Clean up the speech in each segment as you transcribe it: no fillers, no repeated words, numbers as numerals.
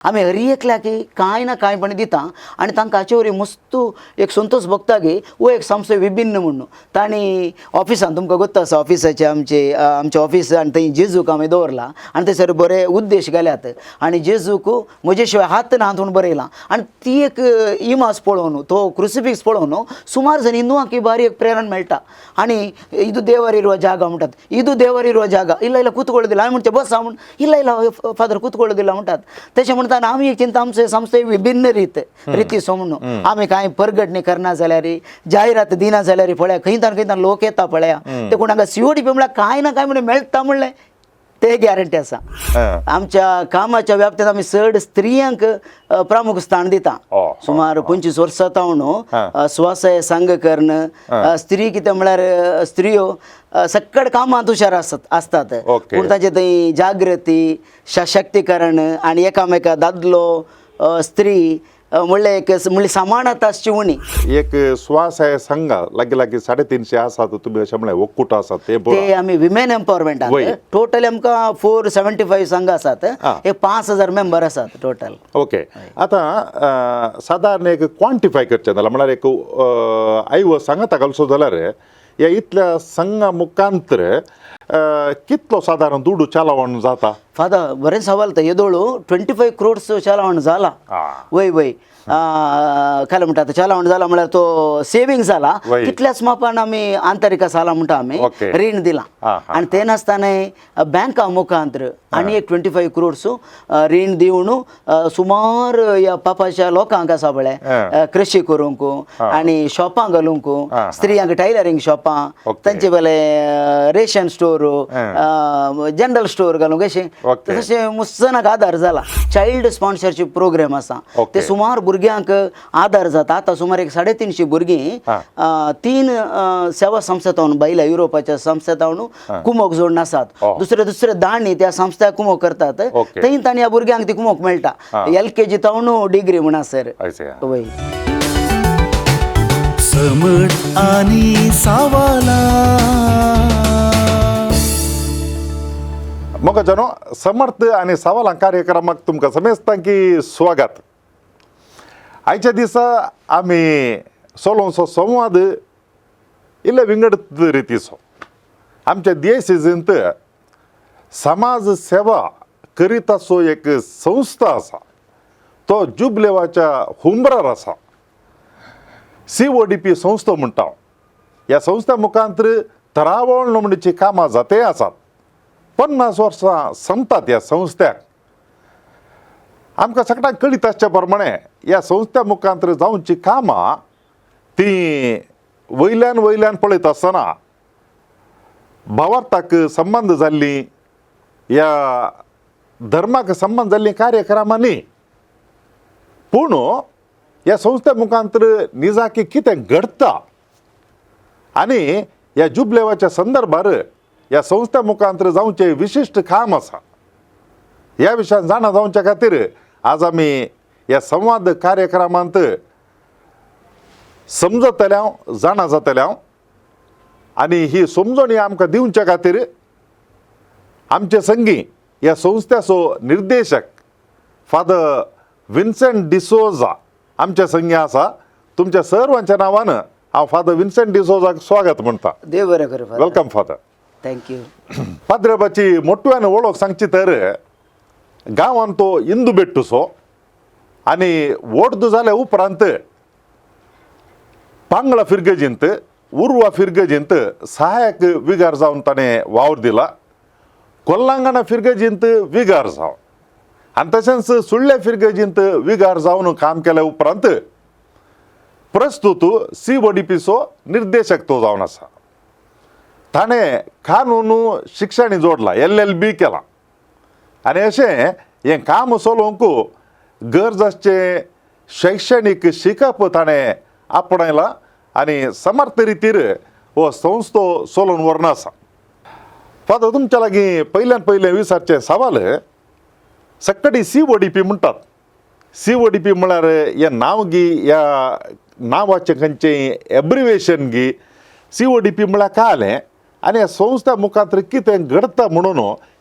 आमी हर एकल्याक कांय ना कांय पण दिता आनी तांकां हाचे वरी मस्त एक संतोश भोगता की हो एक संस्था विभिन्न म्हणून तांणी ऑफिसान तुमकां गोत्त आसा ऑफिसाचे आमचे आमचे ऑफिस आनी थंय जेजूक आमी दवरला आनी थंयसर बरे उद्देश घाल्यात आनी जेजूक म्हजे शिवाय हात ना हात म्हूण बरयलां आनी ती एक इमाज पळोवन तो क्रुसिफिक्स पळोवन सुमार जण हिंदुवांक बारी एक प्रेरणा मेळटा आनी ಇದು ದೇವರಿರುವ ಜಾಗ म्हणटात, ಇದು ದೇವರಿರುವ ಜಾಗ, ಇಲ್ಲ ಇಲ್ಲ ಕೂತ್ಕೊಳ್ಳೋದಿಲ್ಲ आमी म्हणचे बस म्हण, ಇಲ್ಲ ಇಲ್ಲ फादर ಕೂತ್ಕೊಳ್ಳೋದಿಲ್ಲ म्हणटात. तशें म्हणटात आमी एक चिंता आमचे संस्थे विभिन्न रीत रितीचो म्हणून आमी कांय परगटणी करना जाल्यार जायरात दिना जाल्यार पळया खंयतान खंयतान लोक येता पळया ते कोण हांगा सीओडीपी म्हळ्यार कांय ना कांय म्हणून मेळटा म्हणलें ते गॅरंटी आसा. आमच्या कामाच्या व्याप्तीत आमी चड स्त्रियांक प्रामुख्य स्थान दिता. सुमार 25 वर्सां जावन स्वसहाय संघ करून स्त्री कितें म्हळ्यार स्त्रियो सक्कड कामांत हुशार आसत आसतात. पूण तांचे थंय जागृती सशक्तीकरण आनी एकामेका दादलो स्त्री म्हणलें एक म्हणल्यार समानता आसची उणी. एक स्वासहाय संघ लागीं लागीं 350 आसात तुमी अशें म्हणलें, ಒಕ್ಕೂಟ आसात ते. ते आमी विमेन एम्पावरमेंट टोटल आमकां 475 संघ आसात. हे 5000 मेंबर आसात टोटल. ओके, आतां सादारण एक क्वांटिफाय करचें जाल्यार म्हळ्यार एक आयव सांगाता घालचो जाल्यार ह्या इतल्या संघा मुखांतर कितलो सादारण दुडू चलावण जाता? फादर, बरें सवाल. तर येदोळू 25 क्रोड्स चलावण जाला. वय वय, काय म्हणटा आतां चलावण जाला म्हळ्यार तो सेवींग जाला. कितल्याच मापान आमी आंतरिका साला म्हणटा आमी रीण दिलां. हा, हा, आनी ते नासतना बँका मुखांतर आनी एक 25 क्रोड्स रीण दिवन सुमार ह्या पापाच्या लोकांक आसा पळय कृषी करूंक आनी शॉपां घालूंक, स्त्रियांक टायलरींग शॉपां, तांचे बेले रेशन स्टोर, जनरल स्टोर घालूंक अशें. तशें मुसनाक आदार जाला. चायल्ड स्पॉन्सरशीप प्रोग्राम आसा. ते सुमार भुरग्यांक आदार जाता. आतां सुमार एक 350 भुरगीं तीन सेवा संस्था जावन भायल्या युरोपाच्या संस्था जावन कुमोक जोडून आसात. दुसरे दुसरे दाणी त्या संस्था कुमोक करतात. थंय तांणी ह्या भुरग्यांक ती कुमोक मेळटा, एलकेजी तावन डिग्री म्हणसर. अशें. वय. समट आणि सावाला. मोगाच्यानो, समर्थ आनी सवालां कार्यक्रमाक तुमकां समेस्तांकी स्वागत. आयच्या दिसा आमी चलोवचो संवाद इल्ले विंगड रितीचो. आमच्या दियसिजींत समाज सेवा करीत असो एक संस्था आसा, तो जुबलेवाच्या हुंबरार आसा. सीओडीपी संस्था म्हणटा. ह्या संस्था मुखांतर तरावळ नोंदणीची कामां जाते आसात. 50 वर्सां संपतात ह्या संस्थ्याक. आमकां सगळ्यांक कळीत आसच्या प्रमाणे ह्या संस्था मुखांतर जावची कामां ती वयल्यान वयल्यान पळयत आसतना भावार्थाक संबंद जाल्लीं ह्या धर्माक संबंद जाल्लीं कार्यक्रमां न्ही, पूण ह्या संस्थे मुखांतर निजाकी कितें घडटा आनी ह्या जुबलेवाच्या संदर्भार ह्या संस्था मुखांतर जावचें विशिश्ट काम आसा, ह्या विशयान जाणा जावच्या खातीर आज आमी ह्या संवाद कार्यक्रमांत समजतले हांव, जाणा जातले हांव. आनी ही समजणी आमकां दिवच्या खातीर आमचे संगी ह्या संस्थेचो निर्देशक फादर विन्सेंट डिसोजा आमच्या संगी आसा. तुमच्या सर्वांच्या नांवान हांव फादर विन्सेंट डिसोजाक स्वागत म्हणटा. देव बरें करूं father. Welcome father. Thank you. पाद्रेबाची मोटव्यान वळख सांगची तर गांवान तो इंदू बेट्टूसो आनी वोर्द जाल्या उपरांत पांगळा फिरगजींत, उर्वा फिरगजींत सहायक विगार जावन ताणें वावर दिला. कोल्लांगणा फिरगजींत विगार जावन आनी तशेंच सुळ्ळे फिरगजींत विगार जावन काम केल्या उपरांत प्रस्तूत सी ओ डी पीचो निर्देशक तो जावन आसा. ताणें कानून शिक्षण जोडला, एलएलबी केला आनी अशें हें काम चलोवंक गरज आसचें शैक्षणीक शिकप ताणें आपणायलां आनी समर्थ रितीर हो संस्थो चलोवन व्हरून आसा. फादर, तुमच्या लागीं पयल्यान पयलें विचारचें सवाल, सक्कडी सी ओ डी पी म्हणटात. सी ओ डी पी म्हळ्यार हें नांव गी, ह्या नांवाचें खंयचें एब्रिवेशन गी? सी ओ डी पी म्हळ्यार कळ्ळें आनी ह्या संस्था मुखार कितें घडटा म्हणून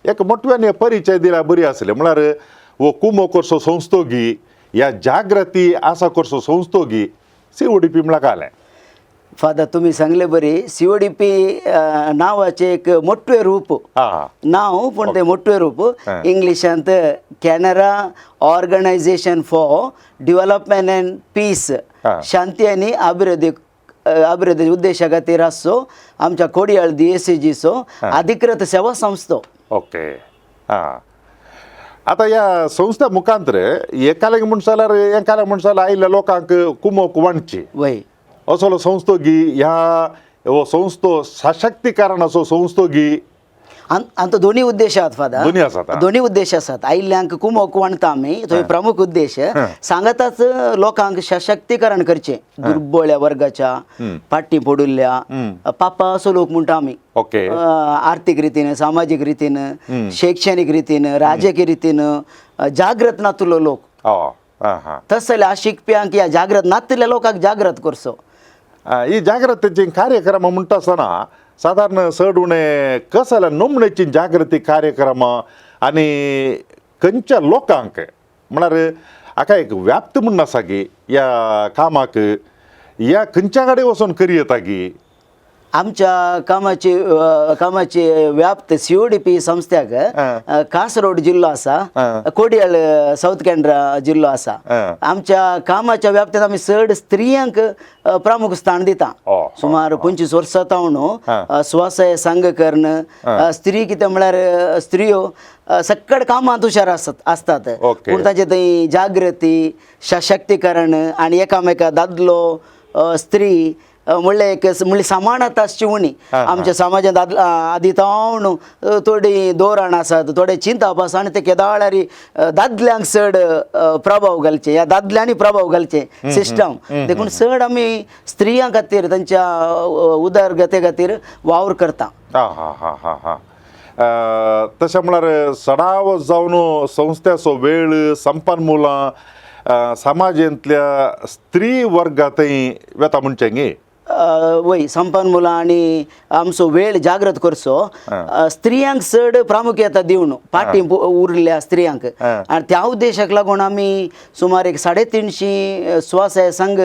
एक मोटव्यान परिचय दिल्यार बरी आसली. म्हळ्यार हो कुमो करचो संस्थो गी या जागृती आसा करचो संस्थो गी सीओडीपी म्हळ्यार कालें. फादर, तुमी सांगले बरी. सीओडीपी नांवाचें एक मोटवें रूप नांव, पूण तें मोटवें रूप. इंग्लिशांत Canara organisation for development and peace, शांती आनी अभिवृद्धी अभिवृद्धी उद्देशा खातीर आसचो आमच्या कोडियाळ डीएससीजीचो अधिकृत सेवा संस्थो. ओके. हां, आतां ह्या संस्था मुखांतर एकालें म्हण जाल्यार एकालें म्हण जाल्यार आयिल्ल्या लोकांक कुमोक वांटची असलो संस्थो गी, ह्या हो संस्थो सशक्तीकरणाचो संस्थो गी? आमचो दोन्ही उद्देश आहात फादर. दोन्ही आसात, हा. दोन्ही उद्देश आसात. आयिल्ल्यांक कुमोक वांटता आमी, तो प्रमुख उद्देश. सांगाताच लोकांक सशक्तीकरण करचें, दुर्बळ वर्गाच्या, फाटी पडिल्ल्या, पापा असो लोक म्हणटा आमी, आर्थीक रितीन, सामाजीक रितीन, शैक्षणीक रितीन, राजकीय रितीन जागृत नातुल्लो लोक. हय आं हां तस जाल्यार शिकप्यांक या जागृत नातिल्ल्या लोकांक जागृत करचो. ही जागृतीची कार्यक्रम म्हणटा आसतना सादारण चड उणें कसल्या नमणेची जागृती कार्यक्रम आनी खंयच्या लोकांक, म्हळ्यार हाका एक व्याप्त म्हूण आसा की ह्या कामाक ह्या खंयच्या कडेन वचून करयता की? आमच्या कामाची व्याप्त सीओडीपी संस्थ्याक कासरोड जिल्लो आसा, कोडियाळ साऊथ कॅनरा जिल्लो आसा. आमच्या कामाच्या व्याप्तीत आमी चड स्त्रियांक प्रामुख स्थान दिता. सुमार 25 वर्सां तावन स्वसहाय संघ करून स्त्री, कितें म्हळ्यार स्त्रियो सक्कड कामांत हुशार आसत आसतात, पूण ताचे थंय जागृती, सशक्तीकरण आनी एकामेका दादलो स्त्री म्हणलें एक म्हणल्यार समानता आसची उणी आमच्या समाजांत. आदी तावन थोडीं धोरण आसात, थोडे चिंतप आसा आनी ते केदाळारी दादल्यांक चड प्रभाव घालचे या दादल्यांनी प्रभाव घालचे सिस्टम. देखून चड आमी स्त्रियां खातीर, तांच्या उदरगते खातीर वावर करता. आं हां हां हां हां तशें म्हळ्यार सडाव जावन संस्थेचो वेळ संपन्मुलां समाजांतल्या स्त्री वर्गांतय वेता म्हणचें गी? वय, संपन्न मुलां आनी आमचो वेळ जागृत करचो, स्त्रियांक चड प्रामुख्यता दिवन, फाटीं उरल्या स्त्रियांक. आनी त्या उद्देशाक लागून आमी सुमार एक 350 स्वसहाय संघ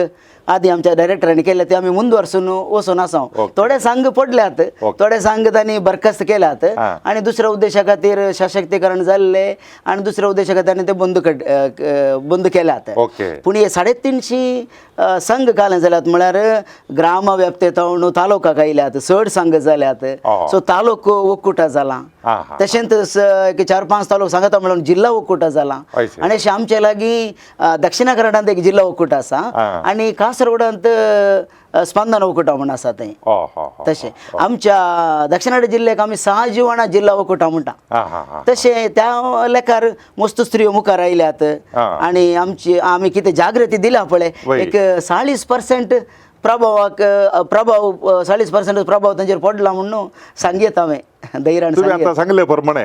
आदी आमच्या डायरेक्टरांनी केले, ते आमी मुंदवर्सून वचून आसा. थोडे संघ पडल्यात, थोडे संघ तांणी बरखास्त केल्यात आनी दुसऱ्या उद्देशा खातीर सशक्तीकरण जाल्ले आनी दुसऱ्या उद्देशा खातीर आनी ते बंद केल्यात. पूण हे 350 संघ काले जाल्यात, म्हळ्यार ग्राम व्याप्तेतावन तालुकाक आयल्यात, चड संघ जाल्यात. सो तालुको ಒಕ್ಕೂಟ जाला. आं, हां. तशेंच एक चार पांच तालुक सांगता म्हणून जिल्हा ಒಕ್ಕೂಟ जाला. हय. आनी अशें आमचे लागीं दक्षिणा कन्नडांत एक जिल्हा ಒಕ್ಕೂಟ आसा आनी कासरगोडांत स्पंदन ಒಕ್ಕೂಟ म्हूण आसा थंय. हय हय हय तशें आमच्या दक्षिण कन्नड जिल्ल्याक आमी सहाजीवना जिल्हा ಒಕ್ಕೂಟ म्हणटा. आं हां हां तशें त्या लेखार मस्त स्त्रियो मुखार आयल्यात आनी आमची आमी कितें जागृती दिल्या पळय, एक 40% प्रभावाक प्रभाव, 40% प्रभाव तांचेर पडला म्हणून सांगयत हांवें धैर्यान तुम्ही सांगयत. आता सांगले प्रमाणे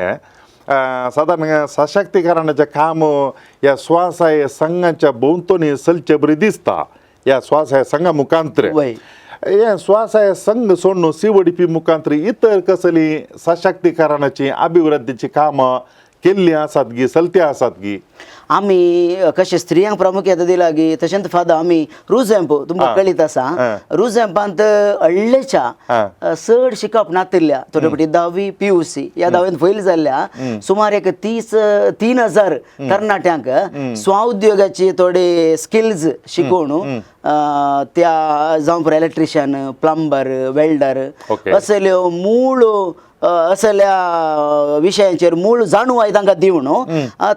साधारण सशक्तीकरणाचें काम ह्या स्वसहाय संघाच्या भोंवतणी चलचे बरी दिसता, ह्या स्वसहाय संघा मुखांतर. हे स्वसहाय संघ सोडून सीओडीपी मुखांतर इतर कसली सशक्तीकरणाची अभिवृद्धीची कामां केल्ली आसात गी, चलती आसात गी? आमी कशें स्त्रियांक प्रामुख्यता दिला गी, तशेंच फादर आमी रुझेम्प तुमकां कळीत आसा. रुझेम्पांत हळ्ळेच्या चड शिकप नातिल्ल्या, थोडे फावटी धावी, पीयूसी ह्या धावेंत फैल जाल्ल्या सुमार एक 30, 3000 तरणाट्यांक स्वउद्योगाची थोडे स्किल्स शिकोवन त्या जावं पुरो इलेक्ट्रिशियन, प्लंबर, वेल्डर असल्यो मूळ असल्या विशयांचेर मूळ जाणवाय तांकां दिवन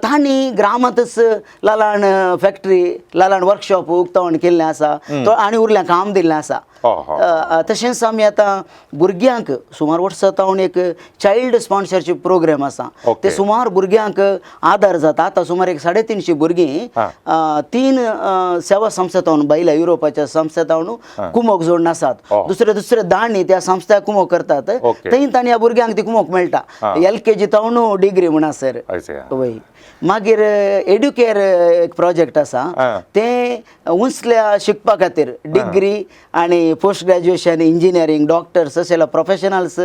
तांणी ग्रामांतच ल्हान फॅक्टरी, ल्हान वर्कशॉप उक्तावण केल्लें आसा तो आनी उरल्यां काम दिल्लें आसा. हो, हो. तशेंच आमी आतां भुरग्यांक सुमार वर्सां तावन एक चायल्ड स्पॉन्सरशीप प्रोग्राम आसा. ते सुमार भुरग्यांक आदार जाता. आतां सुमार एक 350 भुरगीं तीन सेवा संस्था तावन, भायल्या युरोपाच्या संस्था तावन कुमोक जोडून आसात. दुसरे दुसरे दाणी त्या संस्था कुमोक करतात. थंय तांणी ह्या भुरग्यांक भुरग्यांक ती कुमोक मेळटा, LKG तावन डिग्री म्हणसर. अशें. वय, मागीर एड्युकेअर एक प्रोजेक्ट आसा. तें उंचल्या शिकपा खातीर, डिग्री आनी पोस्ट ग्रॅज्युएशन, इंजिनियरींग, डॉक्टर्स अशें प्रोफेशनल्स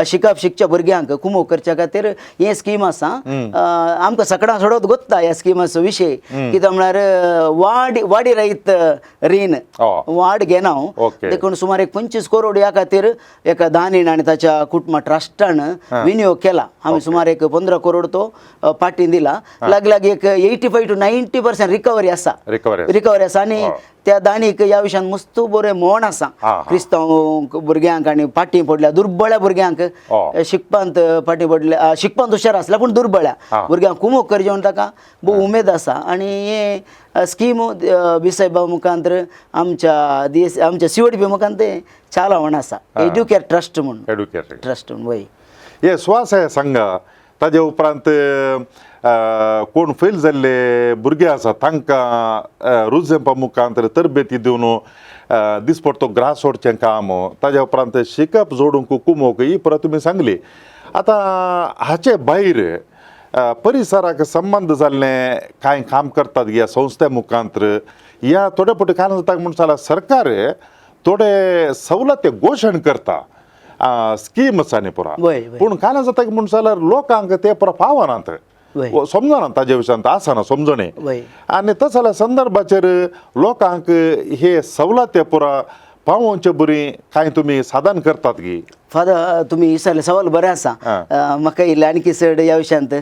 शिकप शिकच्या भुरग्यांक कुमोक करच्या खातीर हें स्कीम आसा. आमकां सगळ्यां सोडत गोत्ता ह्या स्किमाचो विशय कितें म्हळ्यार वाड वाडी रहित रीण वाड घेना हांव. देखून सुमार एक 25 करोड ह्या खातीर एका दानीन आनी ताच्या कुटुंबा ट्रस्टान विनियोग केला. आमी सुमार एक 15 करोड तो पाटीन दिला. लागी लागी एक 85 to 90% recovery आसा. रिकवरी आसा. रिकवरी आसा आनी त्या दानीक ह्या विशयान मस्त बरें मोण आसा. हा, हा. क्रिस्तांव भुरग्यांक आनी फाटीं पडल्या दुर्बळ्या भुरग्यांक, शिकपांत फाटीं पडल्या, शिकपांत हुशार आसल्या पूण दुर्बळ्या भुरग्यांक कुमोक करचें म्हणून ताका भोव उमेद आसा. आनी हे स्कीम बिसायबा मुखांत, आमच्या दीस आमच्या सीओडीपी मुखांत ते चालावण आसा, एड्युकेअर ट्रस्ट म्हणून. एड्युकेटर ट्रस्ट म्हणून, वय. हे स्वासय संघ, ताजे उपरांत कोण फेल जाल्ले भुरगे आसा तांकां रुजंपा मुखांत तरबेती दिवन दिसपडतो ग्रास सोडचें काम, ताज्या उपरांत शिकप जोडूंक कुमोक, ही पुरा तुमी सांगली. आतां हाचे भायर परिसराक संबंद जाल्लें कांय काम करतात ह्या संस्थे मुखांत? ह्या थोडे फावटी कारण जाता म्हूण जाल्यार सरकार थोडे सवलती घोशण करता, स्कीम्स आनी पुरा, वय, वय. पूण कांय जाता की म्हूण जाल्यार लोकांक ते पुरा पावनात, समजना, ताजे विशयांत आसना समजणी. आनी तस जाल्यार संदर्भाचेर लोकांक हे सवलती पुरा पावोवचे बरी कांय तुमी साधन करतात की? फादर, तुमी विचारलें सवाल बरें आसा. म्हाका इल्लें आणकी चड ह्या विशयांत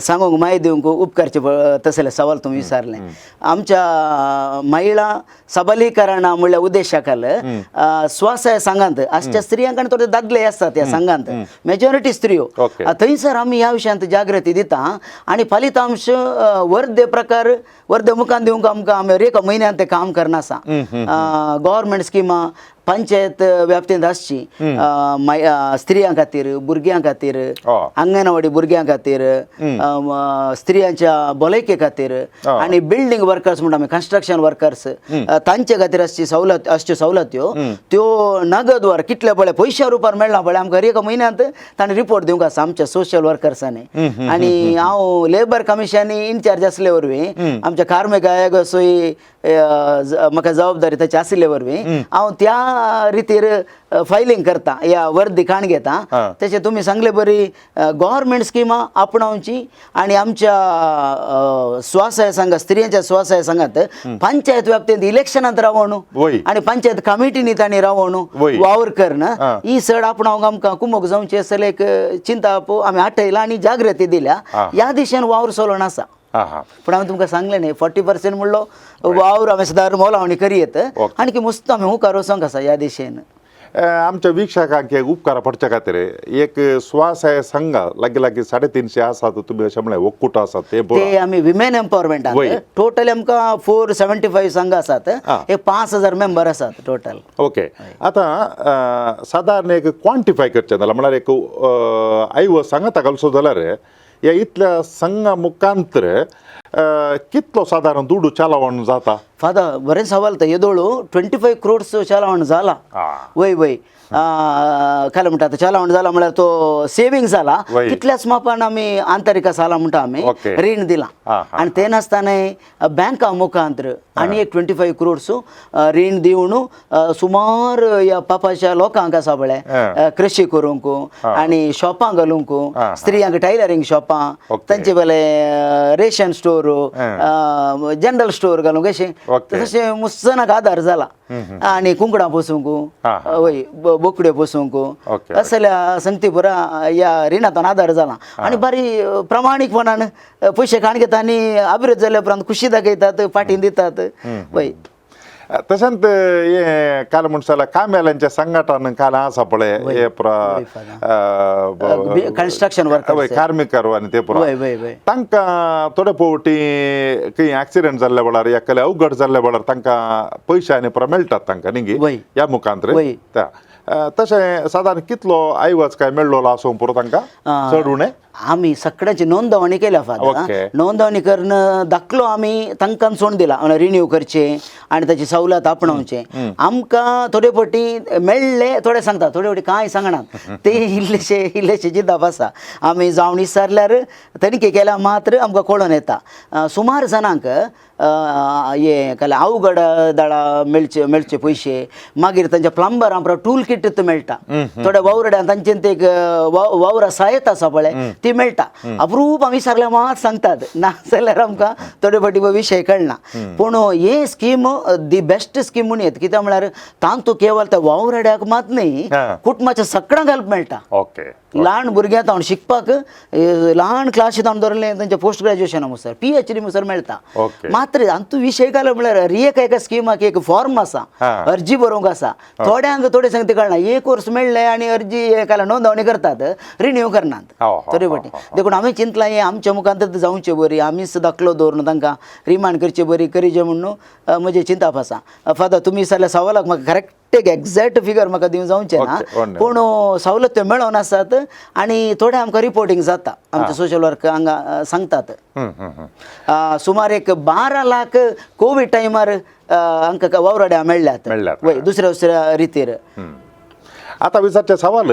सांगूंक म्हायती दिवंक उपकारचें. तसलें सवाल तुमी विचारलें. आमच्या महिला सबलीकरणा म्हणल्या उद्देशा खाल स्वसहाय संघांत आसच्या स्त्रियांक आनी थोडे दादले आसतात, ह्या संघांत मेजॉरिटी स्त्रियो. थंयसर आमी ह्या विशयांत जागृती दिता आनी फलितांश वर्धे प्रकार वर्धे मुखान दिवंक आमकां आमी एका म्हयन्यान तें काम करना आसा. गव्हर्मेंट स्किमां पंचायत व्याप्तींत आसची, स्त्रियां खातीर, भुरग्यां खातीर, अंगणवाडी भुरग्यां खातीर, स्त्रियांच्या भलायके खातीर आनी बिल्डींग वर्कर्स म्हणटा आमी, कन्स्ट्रक्शन वर्कर्स, तांचे खातीर आसची सवलत, आसच्यो सवलत्यो त्यो नगद वर कितले पळय पयशा रुपार मेळना पळय, आमकां हर एका म्हयन्यांत ताणें रिपोर्ट दिवंक आसा आमच्या सोशल वर्कर्सांनी. आनी हांव लेबर कमिशन इन्चार्ज आसले वरवीं, आमच्या कार्मीक आयोगाचोय म्हाका जबाबदारी ताची आशिल्ले वरवीं, हांव त्या रितीर फायलींग करता, ह्या वर्दी काण घेता. तशें तुमी सांगले बरी गव्हर्मेंट स्किमां आपणावची आनी आमच्या स्वसहाय संघ, स्त्रियांच्या स्वसहाय संघात पंचायत व्याप्तींत इलेक्शनांत रावोन आनी पंचायत कमिटींनी तांणी रावोन वावर करण, ही चड आपणावंक आमकां कुमोक जावची आसले एक चिंता आमी आठयला आनी जागृती दिल्या. ह्या दिशेन वावर चलोवन आसा. हा हा पूण हांवें तुमकां सांगलें न्ही, 40% म्हणलो वावर आमी सदां मोलावणी करयेत. आणखी मस्त आमी मुखार वचोंक आसा ह्या दिशेन. आमच्या वीक्षकांक एक उपकारा पडच्या खातीर, एक स्वसहाय संघ लागीं लागीं 350 आसात तुमी अशें म्हणलें, ಒಕ್ಕೂಟ आसात ते ते पुरा. आमी विमेन एम्पावरमेंटात टोटल आमकां 475 संघ आसात. हे 5000 मेंबर आसात टोटल. ओके, आतां सादारण एक क्वांटिफाय करचें जाल्यार, म्हळ्यार एक आयव सांगाता घालचो जाल्यार, ह्या इतल्या संघा मुखांतर कितलो सादारण दुडू चलावण जाता? फादर, बरें सवाल. तर येदोळू 25 क्रोड्स चलावण जाला. वय वय, काय म्हणटा, आतां चलावण जाला म्हळ्यार तो सेवींग जाला. तितल्याच मापान आमी आंतरिक साला म्हणटा आमी, रीण दिलां. हा, हा, आनी ते नासतना बँका मुखांतर आनी एक 25 क्रोड्स रीण दिवन सुमार ह्या पापाच्या लोकांक आसा पळय, कृषी करूंक आनी शॉपां घालूंक, हा, हा. स्त्रियांक टायलरींग शॉपां, तांचे बेले रेशन स्टोर, जनरल स्टोर घालूंक अशें. तशें मुसनाक आदार जाला आनी कुंकडां पोसूंक, हा, हा. वय, बोकड्यो पोसूंक, असल्या संगती पुरा ह्या रिणांतून आदार जाला. आनी बारी प्रामाणीकपणान पयशे काण घेता आनी अभिवृद्ध जाल्या उपरांत खुशी दाखयतात, फाटीं दितात, वय. तशेंच हे काल म्हणटा जाल्यार कामेल्यांच्या संघटन काल आसा पळय, हे पुरा वय, father. Construction workers. वय, कार्मिकर आनी ते पुरा. वय वय वय तांकां थोडे फावटी खंय एक्सिडेंट जाल्ल्या वेळार, एकले अवघड जाल्ल्या वेळार तांकां पयशे आनी पुरा मेळटात तांकां न्ही ह्या मुखांत? त्या तशें सादारण कितलो आयवज काय मेळ्ळो आसूंक पुरो तांकां, चड उणें? आमी सगळ्यांची नोंदवणी केल्या फादर. नोंदवणी करून दाखलो आमी तांकां सोडून दिला, रिन्यू करचे आनी ताची सवलत आपणावचे. आमकां थोडे फावटी मेळ्ळे, थोडे सांगता, थोडे फावटी कांय सांगनात. ते इल्लेशे इल्लेशे जिद्दाप आसा. आमी जावन विचारल्यार, तनिखे केल्या मात्र आमकां कळोन येता. सुमार जाणांक हे काल अवघड दळा मेळचे मेळचे पयशे, मागीर तांच्या प्लंबर आमकां टूल किट मेळटा. थोड्या वावरड्यान तांचे ते एक वावरा सहायता आसा पळय, ती मेळटा. अप्रूप आमी विचारल्यार मात सांगतात, ना जाल्यार आमकां थोडे फावटी विशय कळना. पूण हे स्कीम the best scheme म्हणून येत, कित्याक म्हळ्यार तांतू केवळ त्या वावराड्याक मात न्ही, कुटुंबाच्या सगळ्यांक हेल्प मेळटा. ल्हान भुरग्यां तावन शिकपाक ल्हान क्लासी तावन धरलें तांच्या पोस्ट ग्रॅज्युएशना मुसर, पीएचडी मुसर मेळटा. मात्र हातूंत विशय घालो म्हळ्यार एका एका स्किमाक एक फॉर्म आसा, अर्जी बरोवंक आसा. थोड्यांक थोडे सांगता कळना, एक वर्स मेळ्ळें आनी अर्जी एकाला नोंदवणी करतात, रिन्यू करनात हो, हो, थोडे हो, फावटी. देखून आमी चिंतलां हें आमच्या मुखांत जावचें बरी, आमीच दाखलो दवरून तांकां रिमांड करचे बरी करीचे म्हणून म्हजें चिंताप आसा. फादर, तुमी विचारल्या सवालाक म्हाका करेक्ट एक एग्जॅक्ट फिगर म्हाका दिवंक जावचें ना, पूण सवलत त्यो मेळोन आसात आनी थोडे आमकां रिपोर्टींग जाता, आमचे सोशल वर्क हांगा सांगतात. हम्म, हम्म, हम्म. सुमार एक 12 लाख कोवीड टायमार आमकां वावराड्या मेळ्ळ्यात. मेळ्ळ्यात. वय, दुसऱ्या दुसऱ्या रितीर. आता विचारचे सवाल.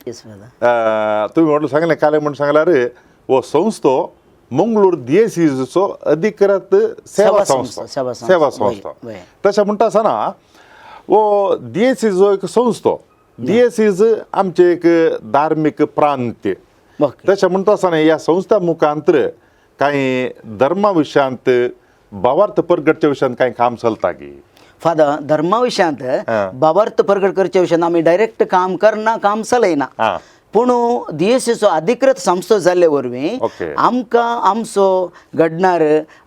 Yes, father. तुम्ही म्हटलं सांगलें काले म्हणून सांगल्यार हो संस्थो मंगळूर दियेसीचो अधिकृत सेवा सेवा संस्था. संस्था, सेवा संस्था. सेवा संस्था. वय, वय. तशें म्हणटा आसतना हो दियेसीचो एक संस्थो, दियेसीज आमचे एक धार्मीक प्रांत्य. तशें म्हणटा आसतना ह्या संस्था मुखांतर कांय धर्मा विशयांत, भावार्थ परगटच्या विशयांत कांय काम चलता की? फादर, धर्मा विशयांत, भावार्थ प्रगट करच्या विशयांत आमी डायरेक्ट काम करना, काम चलयना. पूण दियेसीचो अधिकृत संस्था जाल्ले वरवीं आमकां आमचो घडणार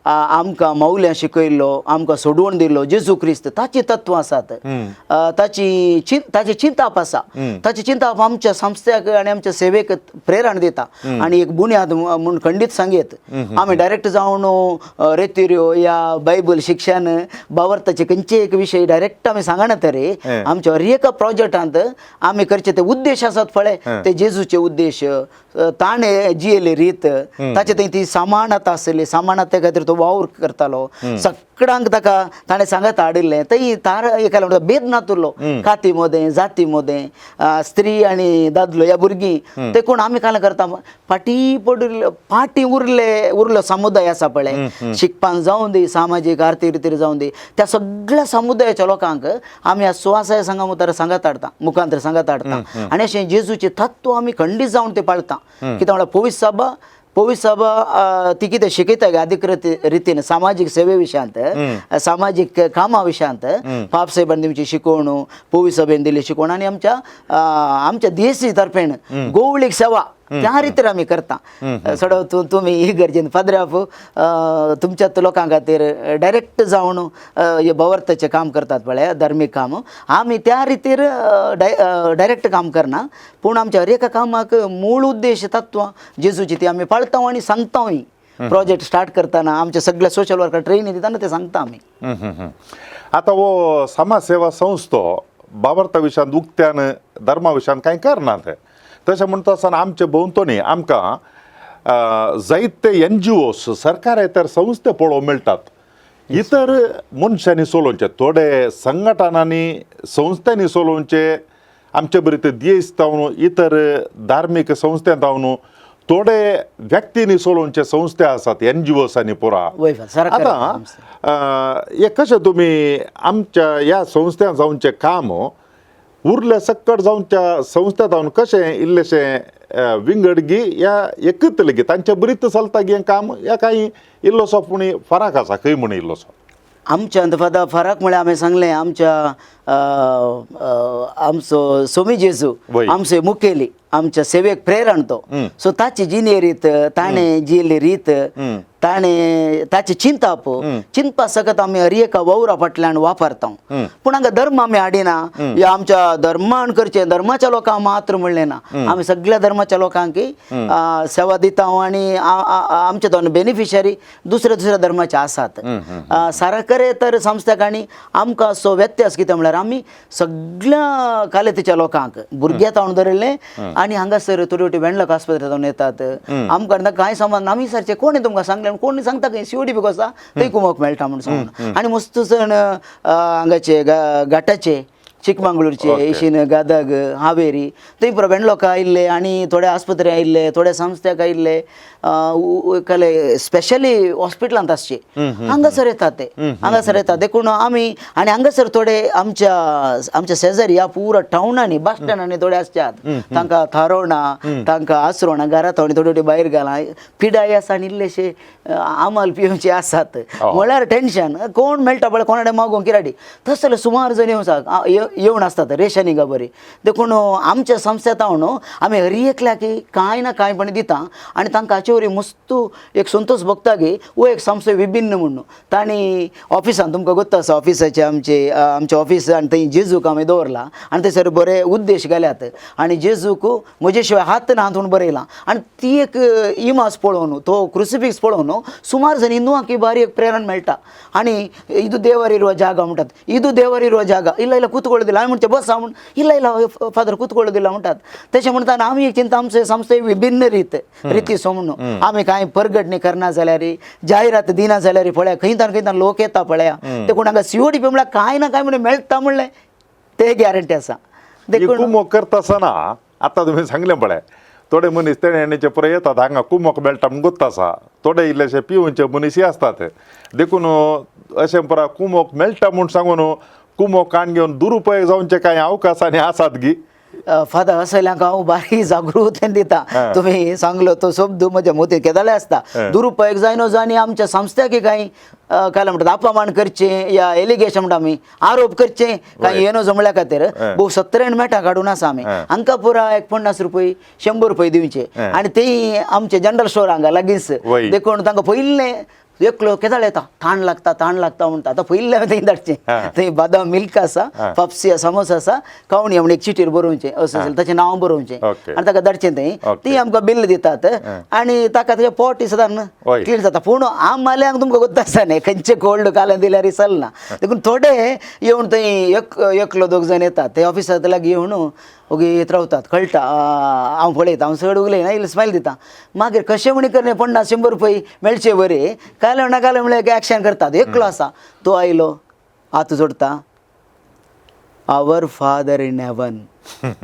आमकां मौल्यां शिकयल्लो, आमकां सोडवण दिल्लो जेजू क्रिस्त, ताची तत्वां आसात, ताची ताचें चिंताप आसा. ताचें चिंताप आमच्या संस्थ्याक आनी आमच्या सेवेक प्रेरण दिता आनी एक बुन्याद म्हूण खंडीत सांगयत. आमी डायरेक्ट जावन रेतिऱ्यो या बायबल शिक्षण, भावार्थाचे खंयचे एक विशय डायरेक्ट आमी सांगना तरी आमच्या हर एका प्रोजेक्टांत आमी करचे ते उद्देश आसात पळय, ते जेजूचे उद्देश, ताणें जियेले रीत, ताचे थंय ती समानता आसली. समानते खातीर तो वावर करतालो. सगळ्यांक ताका ताणें सांगत हाडिल्लें. थंय तार एकाला म्हणटा भेद नातुरलो, काती मदें, जाती मदें, स्त्री आनी दादलो या भुरगीं. ते कोण आमी काल करता, फाटीं पडिल्ले, फाटीं उरले उरलो समुदाय आसा पळय, शिकपान जावं दी, सामाजीक आर्थीक रितीर जावं दी, त्या सगळ्या समुदायाच्या लोकांक आमी ह्या सुवासाय संघा मुखार सांगात हाडता, मुखांतर सांगात हाडता आनी अशें जेजूचें तत्व आमी खंडीत जावन ते पाळता. कित्याक म्हळ्यार पवित्र सभा, पवित्र सभा ती कितें शिकयता गे अधिकृत रितीन सामाजीक सेवे विशयांत, सामाजीक कामा विशयांत, पाप साहेबान दिवची शिकवण, पवित्र सभेन दिली शिकवण आनी आमच्या आमच्या देसी तर्फेन गोवळीक सेवा त्या रितीर आमी करता. सडो तूं तुमी ही गरजेन पाद्र्याप तुमच्या लोकां खातीर डायरेक्ट जावन हे भवर्थाचें काम करतात पळय, धार्मीक काम, आमी त्या रितीर डायरेक्ट काम करना, पूण आमच्या हर एका कामाक मूळ उद्देश, तत्वां जेजूची ती आमी पाळता आनी सांगताय. प्रोजेक्ट स्टार्ट करतना आमचे सगळे सोशल वर्कर ट्रेनिंग दिताना ते सांगता आमी. हम्म, हम्म, हम्म. आता हो समाज सेवा संस्थो बाबर्ता विशयांत उक्त्यान धर्मा विशयांत कांय करना ते. तशें म्हणटा आसतना आमचे भोंवतणी आमकां जायते एनजीओस, सरकारेतर संस्थे पळोवंक मेळटात, इतर मनशांनी चलोवचे, थोडे संघटनांनी संस्थांनी चलोवचे, आमचे बरी ते देश जावन इतर धार्मीक संस्थे जावन थोडे व्यक्तींनी चलोवचे संस्थे आसात, एनजीओसांनी पुरा. वय सरकारी आतां संस्थे. हे कशें तुमी आमच्या ह्या संस्थ्यां जावचें काम उरले सक्कड जावच्या संस्था जावन कशें इल्लेशें विंगड गी या एकच लेगीत तांचे बरीच चलता गी हें काम, या कांय इल्लोसो पूण फरक आसा खंय म्हण इल्लोसो? आमच्या अंतफादा फरक म्हळ्यार आमी सांगलें, आमच्या अ, अ, आमचो सोमी जेजू आमचो मुखेली, आमच्या सेवेक प्रेरण तो. सो ताची जिणे रीत, ताणें जियेल्ली रीत, ताणें ताचें चिंतप चिंतपा सकत आमी हर एका वावरा फाटल्यान वापरता. पूण हांगा धर्म आमी हाडिना, या आमच्या धर्मान करचें धर्माच्या लोकांक मात्र म्हणलें ना, आमी सगळ्या धर्माच्या लोकांक सेवा दिता आनी आमचे दोन बेनिफिशरी दुसऱ्या दुसऱ्या धर्माचे आसात. साराकरे तर संस्थाक आनी आमकां असो व्यत्यास कितें म्हळ्यार आमी सगळ्या कालेतीच्या लोकांक भुरग्या तावन धरिल्लें आनी हांगासर थोडी वटी वेंडलक आस्पत्रे येतात, आमकां कांय संबंद आमी सारचे कोणी तुमकां सांगलें कोणी सांगता खंय सीओडी बी आसा थंय कुमोक मेळटा म्हूण सांगून. आनी मस्त जण हांगाचे घाटाचे चिकमंगळूरचे एशीन गदग हावेरी थंय पुरो वेंडलोक आयिल्ले आनी थोडे आस्पत्रे आयिल्ले, थोड्या संस्थ्याक आयिल्ले, कले स्पेशली हॉस्पिटलांत आसचे हांगासर येतात ते, हांगासर येतात. देखून आमी आनी हांगासर थोडे आमच्या आमच्या शेजारी ह्या पुरा टावनांनी बस स्टँडांनी थोडे आसच्यात, तांकां थारोवणा तांकां आसरोवणा घरा थोडी थोडी थोडी भायर घाला पिडाय आसा आनी इल्लेशे आमाल पिवचे आसात म्हळ्यार टेंशन कोण मेळटा पळय कोणाडे मागोवंक किराडी तशें जाल्यार सुमार जण येवन येवन आसतात रेशनी बरी. देखून आमच्या संस्थेत न्हू आमी हर एकल्याक कांय ना कांय पण दिता आनी तांकां हाचे वरी मस्त एक संतोष भोगता की वो एक संस्थे विभिन्न म्हणून तांणी ऑफिसान तुमकां गोत्त आसा ऑफिसाचे आमचे आमचे ऑफिस आनी थंय जेजूक आमी दवरला आनी थंयसर बरे उद्देश घाल्यात आनी जेजूक म्हजे शिवाय हात ना हातून बरयलां आनी ती एक इमाज पळोवन तो क्रुसिफिक्स पळोवन सुमार जण हिंदुवांक बारी एक प्रेरणा मेळटा. आनी ಇದು ದೇವರಿರುವ ಜಾಗ म्हणटात, ಇದು ದೇವರಿರುವ ಜಾಗ ಇಲ್ಲ ಇಲ್ಲ ಕೂತ್ಕೊಳ್ಳೋದಿಲ್ಲ ಆಮೇಲೆ म्हणचे बस म्हण ಇಲ್ಲ ಇಲ್ಲ फादर ಕೂತ್ಕೊಳ್ಳೋದಿಲ್ಲ म्हणटात. तशें म्हणटा आमी एक चिंता आमचे संस्थे विभिन्न रीत रिती सो म्हणून आमी कांय परगटणी करना जाल्यार जायरात दिना जाल्यार पळया खंयतान खंयतान लोक येता पळया, देखून हांगा सीओडी पी म्हळ्यार कांय ना कांय म्हणून मेळटा म्हणलें ते गॅरंटी आसा. देखून कुमोक करता आसतना आतां तुमी सांगलें पळय थोडे मनीस तेणे पुराय येतात हांगा कुमोक मेळटा म्हूण गोत्त आसा, थोडे इल्लेशे पिवनचे मनीसय आसतात. देखून अशें पुरा कुमोक मेळटा म्हूण सांगून कुमोक काण घेवन दुरुपयोग जावचे कांय अवकाश आनी आसात गी? फादर असल्यांक हांव बारीक जागृतेन दिता. तुमी सांगलो तो शब्द म्हज्या मोतीत केदाळे आसता, दुरुपयोग जायनो आनी आमच्या संस्थ्याक कांय काय म्हणटात अपमान करचें या एलिगेशन म्हणटा आमी आरोप करचे कांय येनो जमल्या खातीर भोव सत्तरेन मेटां काडून आसा आमी. हांकां पुरा एक 50 रुपये 100 रुपये दिवचे आनी तेय आमचे जनरल स्टोर हांगा लागींच, देखून तांकां पयलें एकलो केदाळ येता ताण लागता ताण लागता म्हणटा, आतां पयलें हांवें थंय धाडचें, थंय बादाम मिल्क आसा, पप्सी समोसा आसा, कावणी म्हण एक चिटीर बरोवचें अशें जाल्यार ताचें नांव बरोवचें आनी ताका धाडचें थंय, ती आमकां बिल दितात आनी ताका ताचें पोट सदां क्लीन जाता. पूण आमल्यांक तुमकां गोत्त आसा न्ही खंयचे कोल्ड काल्यान दिल्यार चलना, देखून थोडे येवन थंय एकलो दोग जाण येतात ते ऑफिसांत लागीं येवन ओगीत रावतात, कळटा हांव पळयता हांव चड उलयना इल्लें स्मायल दिता, मागीर कशें म्हणी करणे 50 100 रुपये मेळचे बरे काले ना काले म्हणल्यार एक्शन करतात. एकलो आसा तो आयलो हात जोडटा, our father in heaven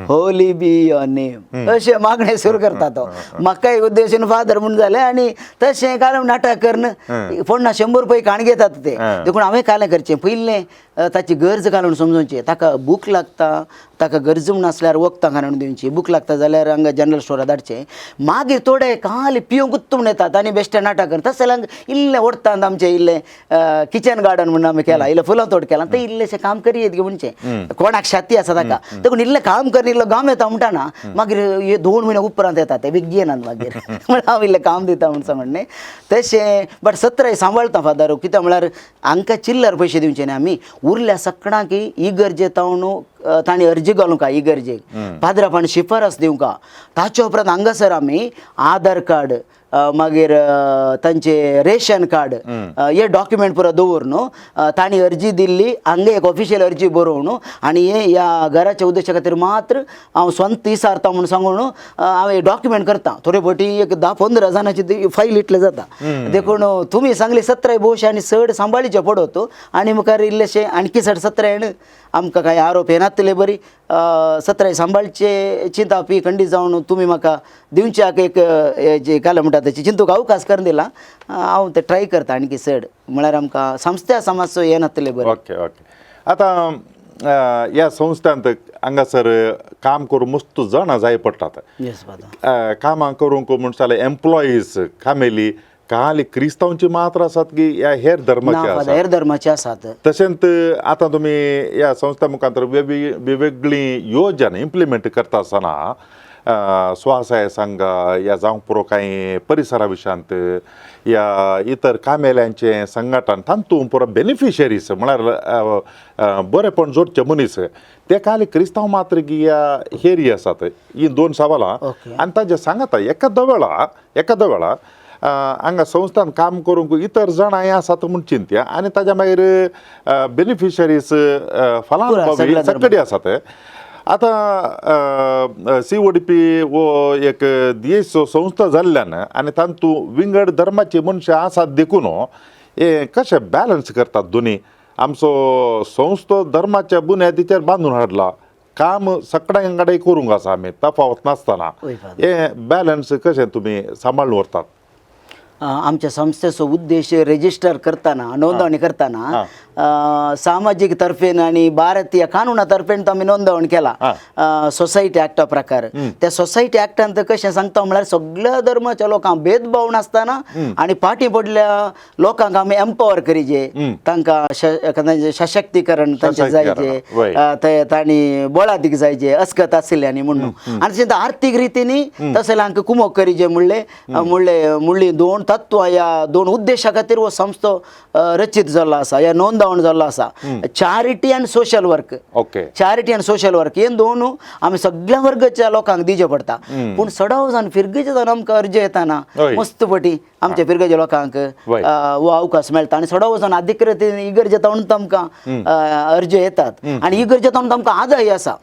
holy be your name अशें मागणें सुरू करता तो. म्हाका एक उद्देशन फादर म्हूण जालें आनी तशें काल नाटक करून 50 100 रुपये काण घेतात ते. देखून हांवें कालें करचें पयलें ताची गरज घालून समजोवचें, ताका भूक लागता ताका गरज म्हूण आसल्यार वखदां घालून दिवची, भूक लागता जाल्यार हांगा जनरल स्टोरार धाडचें. मागीर थोडे खाली पिवंकूच म्हूण येतात आनी बेश्टे नाटक करता तशें जाल्यार इल्लें ओडटात आमचें इल्लें किचन गार्डन म्हूण आमी केलां, इल्लें फुलां तोड केलां, तें इल्लेशें काम करयेत म्हणचें कोणाक शाती आसा ताका, देखून इल्लें काम करून इल्लो गाम येता म्हणटा ना मागीर हे 2 म्हयने उपरांत येता ते बेगीन येनात मागीर म्हळ्यार हांव इल्लें काम दिता म्हूण सांगून न्ही तशें. बट सत्राय सांबाळता फादर, कित्याक म्हळ्यार हांकां चिल्लर पयशे दिवचे न्ही आमी, उरल्या सकणाक इगर्जे तावन तांणी अर्जी घालूंक इगर्जेक पाद्रापान शिफारस दिवंक, ताचे उपरांत हांगासर आमी आधार कार्ड मागीर तांचे रेशन कार्ड हे डॉक्युमेंट पुरो दवर न्हू, तांणी अर्जी दिल्ली हांगा एक ऑफिशियल अर्जी बरोवन आनी हे ह्या घराच्या उद्देशा खातीर मात्र हांव स्वंत इसारता म्हूण सांगून हांव हे डॉक्युमेंट करता. थोडे फावटी एक 10-15 जाणांची ती फायल इतले जाता. देखून तुमी सांगली सत्राय भोवशे आनी चड सांबाळीचे पडत आनी मुखार इल्लेशे आणखी चड सत्रायण आमकां कांय आरोप येनातले बरी सत्राय सांबाळचे चिंतापी खंडीत जावन तुमी म्हाका दिवच्याक एक जे काल म्हणटा ताची चिंतूक अवकाश करून दिला, हांव ते ट्राय करता आणखी चड म्हळ्यार आमकां संस्था समाजचो हे नातले बरें. ओके ओके आतां ह्या संस्थांत हांगासर काम करूंक मस्त जाणां जाय पडटात, येस फादर. कामां करूंक म्हूण जाल्यार एम्प्लॉईज कामेली खाली क्रिस्तांवची मात्र आसात की ह्या हेर ना धर्माचे फादर, आसात? हेर धर्माचे आसात. तशेंच आतां तुमी ह्या संस्था मुखार वेगवेगळी योजना इम्प्लिमेंट करता आसतना स्वसहाय संघ या जावंक पुरो कांय परिसरा विशयांत या इतर कामेल्यांचें संघटन तातूंत पुरो बेनिफिशरीज म्हळ्यार बरेपण जोडचे मनीस ते खाली क्रिस्तांव मात्र ह्या हेरी आसात ही दोन सवालां. आनी ताजे सांगाता एखादो वेळा हांगा संस्थान काम करूंक इतर जाणां आसात म्हूण चिंत्या आनी ताज्या मागीर बेनिफिशरीज फलानुभवी सगळ्या सगळे आसात. आतां CODP हो एक देश संस्था जाल्ल्यान आनी तातूंत विंगड धर्माची मनशां आसात देखून हे कशें बॅलन्स करतात दोनी? आमचो संस्था धर्माच्या बुन्यादीचेर बांदून हाडला, काम सगळ्यां कडेन करूंक आसा आमी तफावत नासतना, वय फादर. हे बॅलन्स कशें तुमी सांबाळून व्हरतात? आमच्या संस्थेचो उद्देश रेजिस्टर करताना, नोंदवणी करताना सामाजिक तर्फेन आणि भारतीय कानूना तर्फेन तो आमी नोंदवण केला सोसायटी ऍक्टा प्रकार. त्या सोसायटी ऍक्टान तर कशें सांगता म्हळ्यार सगळ्या धर्माच्या लोकांक भेदभाव नासतना आणि फाटीं पडल्या लोकांक आमी एम्पावर करीजे, तांकां तांचें सशक्तीकरण तांचें सशक्तीकरण, जायचे, ते तांणी बळादीक जायचे अस्कत आशिल्ल्यांनी म्हणून आनी तशेंच आर्थीक रितीनी तशें हांकां कुमोक करीजे म्हणले म्हणले म्हणली दोन तत्वां ह्या दोन उद्देशा खातीर हो संस्थो रचीत जाल्लो आसा, ह्या नोंदवण जाल्लो आसा, charity and social work. Charity आनी सोशल वर्क हे दोन आमी सगळ्या वर्गाच्या लोकांक दिवचे पडटा. पूण सडाव जावन फिरगेचे जावन आमकां अर्ज येताना मस्त पटी आमच्या फिरगेच्या लोकांक हो अवकाश मेळटा आनी सडाव जावन अधिकृत इगर्जेत म्हणून आमकां अर्ज येतात आनी इगर्जेत म्हणून आमकां आदाय आसा.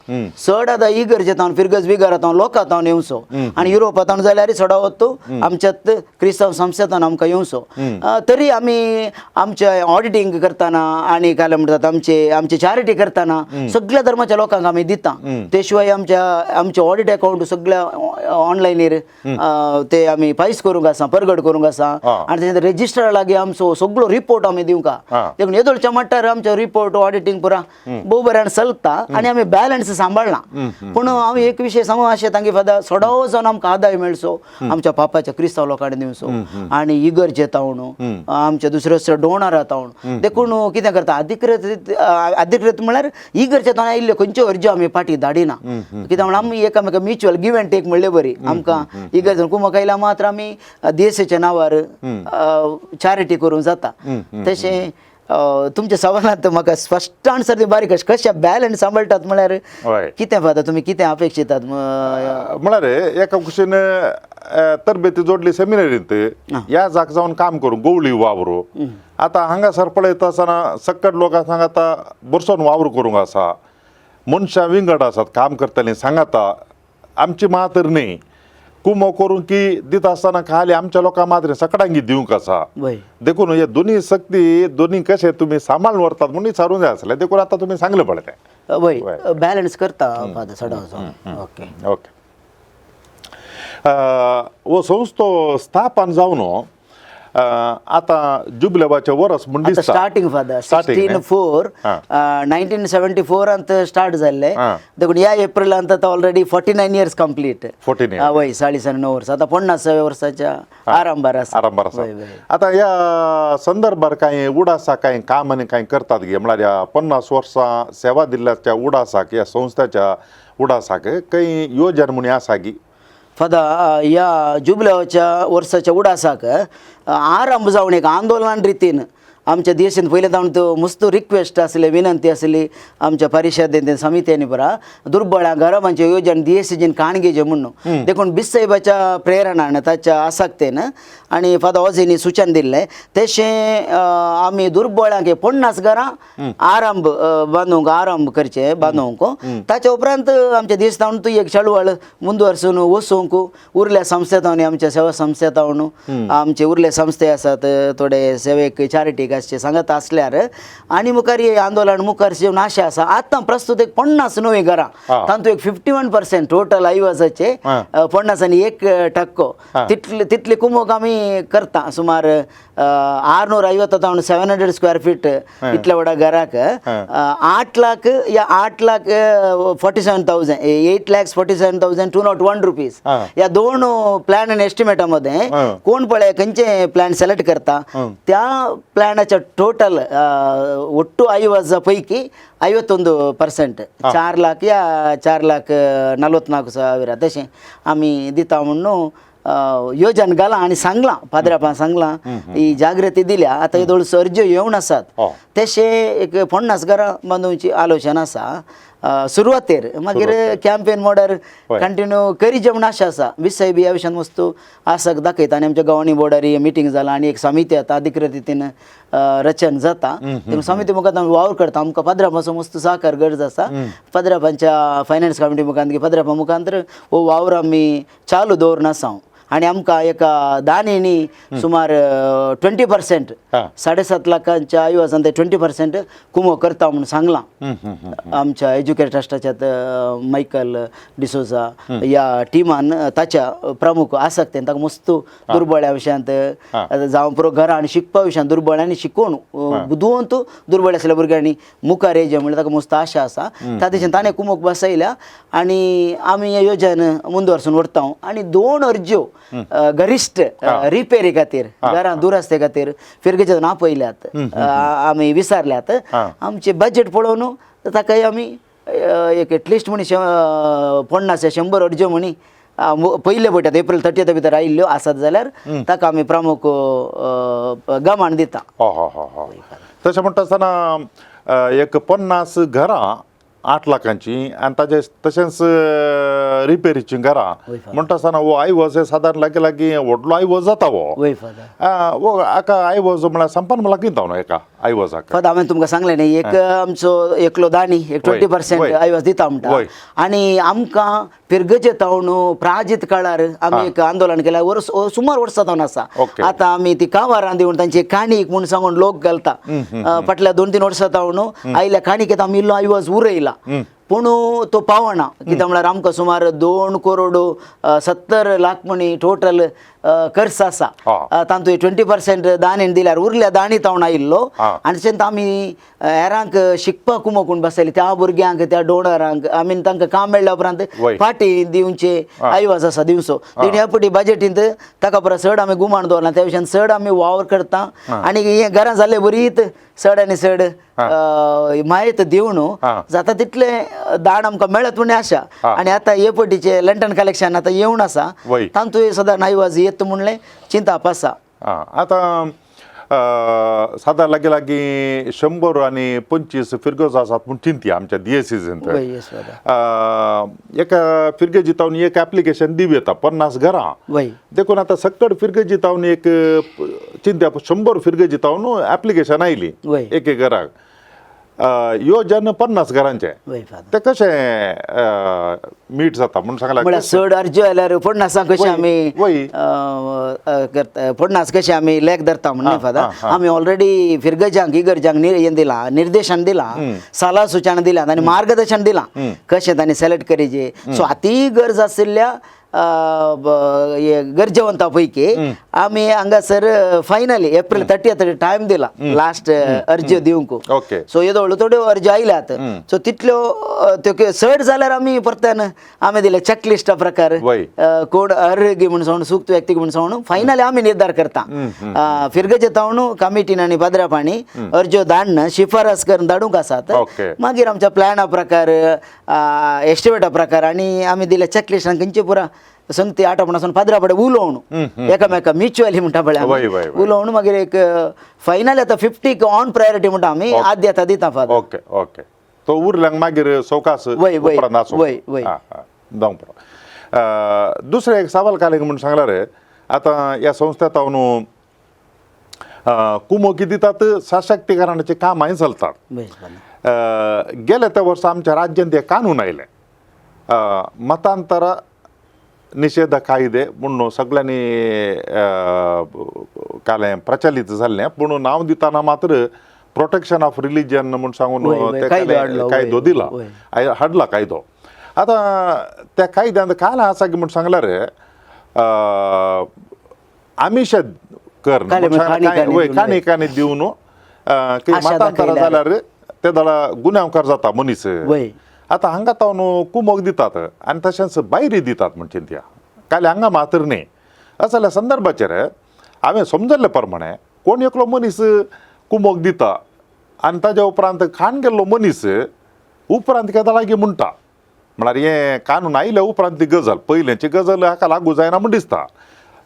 चड आदाय इगर्जेत फिरगज बिगरात लोकांत येवचो आनी युरोपांत जाल्यार चडावत आमच्यात क्रिस्तांव संस्थेंत आमकां येवचो. तरी आमी आमचे ऑडिटींग करतना आनी काय म्हणटात आमचे आमचे चॅरिटी करतना सगळ्या धर्माच्या लोकांक आमी दिता. ते शिवाय आमच्या आमचे ऑडिट अकाउंट सगळ्या ऑनलायनीर ते आमी फायस करूंक आसा, परगट करूंक आसा आनी तेच्या रेजिस्टरा लागीं आमचो सगळो रिपोर्ट आमी दिवंक. देखून येदोळच्या मट्टार आमचो रिपोर्ट ऑडिटींग पुरा भोव बऱ्यान चलता आनी आमी बॅलन्स सांबाळना. पूण हांव एक विशय सांगू अशें तांगे फादर, सडो जावन आमकां आदाय मेळचो आमच्या पापाच्या क्रिस्तांव लोकांनी दिवचो आनी इगर्जे तावन आमच्या दुसऱ्यो दुसऱ्यो डोनरा तावन. देखून कितें करता, अधिकृत अधिकृत म्हळ्यार इगर्जे तावन आयिल्ल्यो खंयच्यो अर्ज्यो आमी फाटीं धाडिना. कित्याक म्हळ्यार आमी एकामेका म्युच्युअल गिव एंड टेक म्हणले बरी. आमकां इगर्जेन कुमक आयल्या मात्र आमी देशाच्या नांवार चॅरिटी करूंक जाता. तशें तुमच्या सवालांत म्हाका स्पश्ट आन्सर दी बारीक कशें बॅलन्स सांबाळटात म्हळ्यार कितें फादर, तुमी कितें अपेक्षितात? म्हळ्यार एका कुशीन तरबेती जोडली सेमिनरींत ह्या जाग जावन काम करूं गोवळी वावरू. आतां हांगासर पळयता आसतना सक्कड लोकां सांगाता बरसोन वावर करूंक आसा, मनशां विंगड आसात काम करतलीं सांगाता आमची मात्र न्ही कुमो करूंक की दिता आसतना खाली आमच्या लोकां मात्र सगळ्यांक दिवंक आसा. देखून हे दोनी शक्ती दोनी कशे तुमी सांबाळून व्हरतात म्हणून विचारूंक जाय आसलें, देखून आतां तुमी सांगलें पळय तें. वय, बॅलन्स करता फादर सदांच. ओके. ओके. हो संस्थो स्थापन जावन आतां जुबलेवाचें वर्स म्हूण आता दिसता. Starting father Starting, sixteen न्ही? 4 1974 अंत स्टार्ट जाल्ले. देखून ह्या एप्रिलांत आतां ऑलरेडी 49 इयर्स कंप्लीट. 49 years. वय, 49 वर्स, आतां 50व्या वर्साच्या आरंभार आसा. आरंभार आसा. वय वय आतां ह्या संदर्भार कांय उडासाक कांय काम आनी कांय करतात गे? म्हळ्यार ह्या 50 वर्सां सेवा दिल्ल्याच्या उडासाक, ह्या संस्थेच्या उडासाक कांय योजन म्हूण आसा गी? फादर, ह्या जुबलेवाच्या वर्साच्या उडासाक आरंभ जावन एक आंदोलन रितीन आमच्या देशांत पयलें जावन तो मस्त रिक्वेस्ट आसले, विनंती आसली आमच्या परिशदेन समित्यांनी पुरा दुर्बळां गरबांचे योजन देशजीन काणगेचे म्हणून. देखून बिस्साहेबाच्या प्रेरणान, ताच्या आसक्तेन आनी फादर ऑझीनी सूचन दिल्लें तशें आमी दुर्बळांक हे 50 घरां आरंभ बांदूंक आरंभ करचे बांदूंक. ताच्या उपरांत आमच्या देश जावन ती एक चळवळ मुंदवर्सून वचूंक उरल्या संस्थेतावन, आमच्या सेवा संस्थेतावन, आमचे उरले संस्थे आसात थोडे सेवेक चॅरिटीक आसचे सांगत आसल्यार आनी मुखार हे आंदोलन मुखार येवन आशा आसा. आतां प्रस्तुत एक 50 नवीं घरां, तातूंत एक 51% टोटल आयवाजाचे 50 आनी 1 टक्को तितले तितले कुमोक आमी करता. सुमार 650 700 स्क्वेअर फीट इतल्या व्हडा घराक 8 लाख या 8,47,000, ₹8,47,201 . या दोन प्लॅन आनी एस्टिमेटामध्ये कोण पळय खंयचे प्लॅन सिलेक्ट करता त्या प्लॅनाचे ಪೋಯಿನಾಚ ಟೋಟಲ್ ಒಟ್ಟು ಐವತ್ತ ಪೈಕಿ 51%, 4 लाख या 4,44,000 तशें आमी दिता म्हणून योजन घालां आनी सांगलां पाद्र्यापान सांगलां, ही जागृती दिल्या. आतां येदोळ अर्ज्यो येवन आसात. तशें एक 50 घरां बांदोवची आलोचना आसा सुरवातेर, मागीर कॅम्पेन मोडार कंटिन्यू करीचे म्हूण आशा आसा. विसय बी ह्या विशयान वस्तू आसाक दाखयता आनी आमच्या गव्हर्निंग बोर्डार मिटींग जाला आनी एक समिती आतां अधिकृत रितीन रचन जाता. ते समिती मुखार आमी वावर करता. आमकां पाद्रापाचो मस्त सहकार गरज आसा. पाद्रापांच्या फायनान्स कमिटी मुखार, पाद्रापा मुखार हो वावर आमी चालू दवरून आसा आनी आमकां एका दानींनी सुमार 20%, 7.5 लाखांच्या ऐवजान ते 20% कुमो करता म्हणून सांगलां. आमच्या एज्युकेट ट्रस्टाच्या मायकल डिसोजा ह्या टिमान ताच्या प्रमुख आसात ते ताका मस्त दुर्बळ्या विशयांत जावं पुरो घरां आनी शिकपा विशयांत दुर्बळ आनी शिकोवन बुदवंत दुर्बळ आसल्या भुरग्यांनी मुखार येयचें म्हणल्यार ताका मस्त आशा आसा. त्या दिशेन ताणें कुमोक बसयल्या आनी आमी हें योजन मुंदवर्सून व्हरता. आनी दोन अर्ज्यो गरिश्ट रिपेरी खातीर, घरां दुरस्ते खातीर फिरगेचे आपयल्यात, आमी विसारल्यात. आमचे बजेट पळोवन ताकाय आमी एक एटलिस्ट म्हणी 50 या 100 अर्ज्यो म्हणी पयले पळयतात एप्रिल 30 भितर आयिल्ल्यो आसात जाल्यार ताका आमी प्रमुख गमाण दिता. हो हो हो हो तशें म्हणटा आसतना एक 50 घरां 8 लाखांची आनी ताजे तशेंच रिपेरीचीं घरां म्हणटा आसतना हो आयवज हे सादारण लागीं लागीं व्हडलो आयवज जाता हो. वय फादर. हो हाका आयवज म्हळ्यार संपन्न लागीं न्हू एका आयवजाक. फादर, हांवें तुमकां सांगलें न्ही, एक आमचो एकलो दानी एक 20% आयवज दिता म्हणटा. आनी आमकां फिरगजे तावन प्राजित काळार आमी एक आंदोलन केलें, वर्स सुमार वर्सां तावन आसा. आतां आमी ती कावारां दिवन तांची एक काणी म्हूण सांगून लोक घालता. फाटल्या 2-3 वर्सां तावन आयल्या काणीकेत आमी इल्लो आयवज उरयला, पूण तो पावना. कित्याक म्हळ्यार आमकां सुमार 2 करोड 70 लाख म्हणी टोटल खर्च आसा. तातूंत 20% दानीन दिल्यार उरल्या दाणी तावन आयिल्लो. आनी तशेंच आमी हेरांक शिकपाक कुमोकून बसयले त्या भुरग्यांक, त्या डोनरांक आमी तांकां काम मेळ्ळ्या उपरांत फाटी दिवचे आयवाज आसा दिवचो. तेणी ह्या फावटी बजेटींत ताका परस चड आमी गुमाण दवरला. त्या विशयान चड आमी वावर करता आनी हें घरां जाल्ले बरीत चड आनी चड म्हायत दिवन जाता तितले दाण आमकां मेळत म्हूण आशा. आनी आतां हे पटीचे लंटन कलेक्शन आतां येवन आसा, तातूंत सदां आयवाज येता म्हणलें चिंताप आसा. आतां सादारण लागीं लागीं 125 फिरगज आसात म्हूण चिंतया आमच्या दियेसिजींत. वय, येस फादर. एका फिरगजी तावन एक एप्लिकेशन दिवं येता 50 घरां. देखून आतां सक्कड फिरगजी तावन एक चिंत्या 100 फिरगजी तावन एप्लिकेशन आयली एक एक घराक, योजन 50 घरांचें. वय फादर. ते कशें मीट जाता म्हूण सांगला? म्हळ्यार चड अर्ज्यो आयल्यार 50 कशें आमी करता, 50 कशें आमी लेख धरता म्हण न्ही फादर. आमी ऑलरेडी फिरगजांक इगर्जांक हें दिलां, निर्देशन दिलां, सलाह सुचना दिल्यात आनी मार्गदर्शन दिलां कशें तांणी सिलेक्ट करीचे. सो अती गरज आशिल्ल्या हे गरजेवंता पैकी आमी हांगासर फायनली एप्रिल 30 टायम दिला लास्ट अर्ज्यो दिवंक. सो येदो थोड्यो अर्ज्यो आयल्यात, सो तितल्यो त्यो चड जाल्यार आमी परत्यान आमी दिले चॅकलिस्टा प्रकार कोण अर्ह म्हूण सांगून, सुक्त व्यक्ती म्हूण सांगून फायनली आमी निर्धार करता. फिरगजे तावन कमिटीन आनी पाद्रापाणी अर्ज्यो धाडन शिफारस करून धाडूंक आसात. मागीर आमच्या प्लॅना प्रकार, एस्टिमेटा प्रकार आनी आमी दिल्या चॅकलिस्टान खंयचे पुरा संगती आटोपण आसून पाद्रा फुडें उलोवन एकामेका म्युच्युअली म्हणटा पळय आमी. वय, वय, वय. उलोवन मागीर एक फायनल आतां 50क ऑन प्रायोरिटी म्हणटा आमी आद्यता दिता फादर. ओके ओके, तो उरल्यांक मागीर सवकास वय, वय, उपरांत आसूं. वय, वय. आं, आं, जावं पुरो. दुसरें एक सवाल कालें म्हूण सांगला रे, आतां ह्या संस्था तावन कुमोकी दितात, सशक्तीकरणाचें कामांय चलतात. बरें फादर. गेल्या त्या वर्सा आमच्या राज्यांत एक कानून आयलें, मतांतर निशेध कायदे म्हणून सगळ्यांनी कालें प्रचलित जाल्लें, पूण नांव दितना मात्र प्रोटेक्शन ऑफ रिलिजन म्हूण सांगून वय, वय, ते कायदो कालें हाडलो, वय, कायदो दिला, वय. हाडला कायदो. आतां त्या कायद्यांत काल आसा की म्हूण सांगला रे, आमिश कर कालें म्हूण म्हण सांगला, काणी काय- वय, काणी दिवन, काणी वय. काणी दिवन की आशा मतांतरां दाखयल्यार. जाल्यार ते दळा गुन्यांवकार जाता मनीस. आतां हांगा तावन कुमोक दितात आनी तशेंच बायरी दितात म्हण चिंतया काल हांगा मात्र न्ही. असल्या संदर्भाचेर हांवें समजल्ले प्रमाणे कोण एकलो मनीस कुमोक दिता आनी ताज्या उपरांत खाण गेल्लो मनीस उपरांत केदां लागीं म्हणटा, म्हळ्यार हें कानून आयल्या उपरांतली गजाल, पयलेंची गजाल हाका लागू जायना म्हूण दिसता.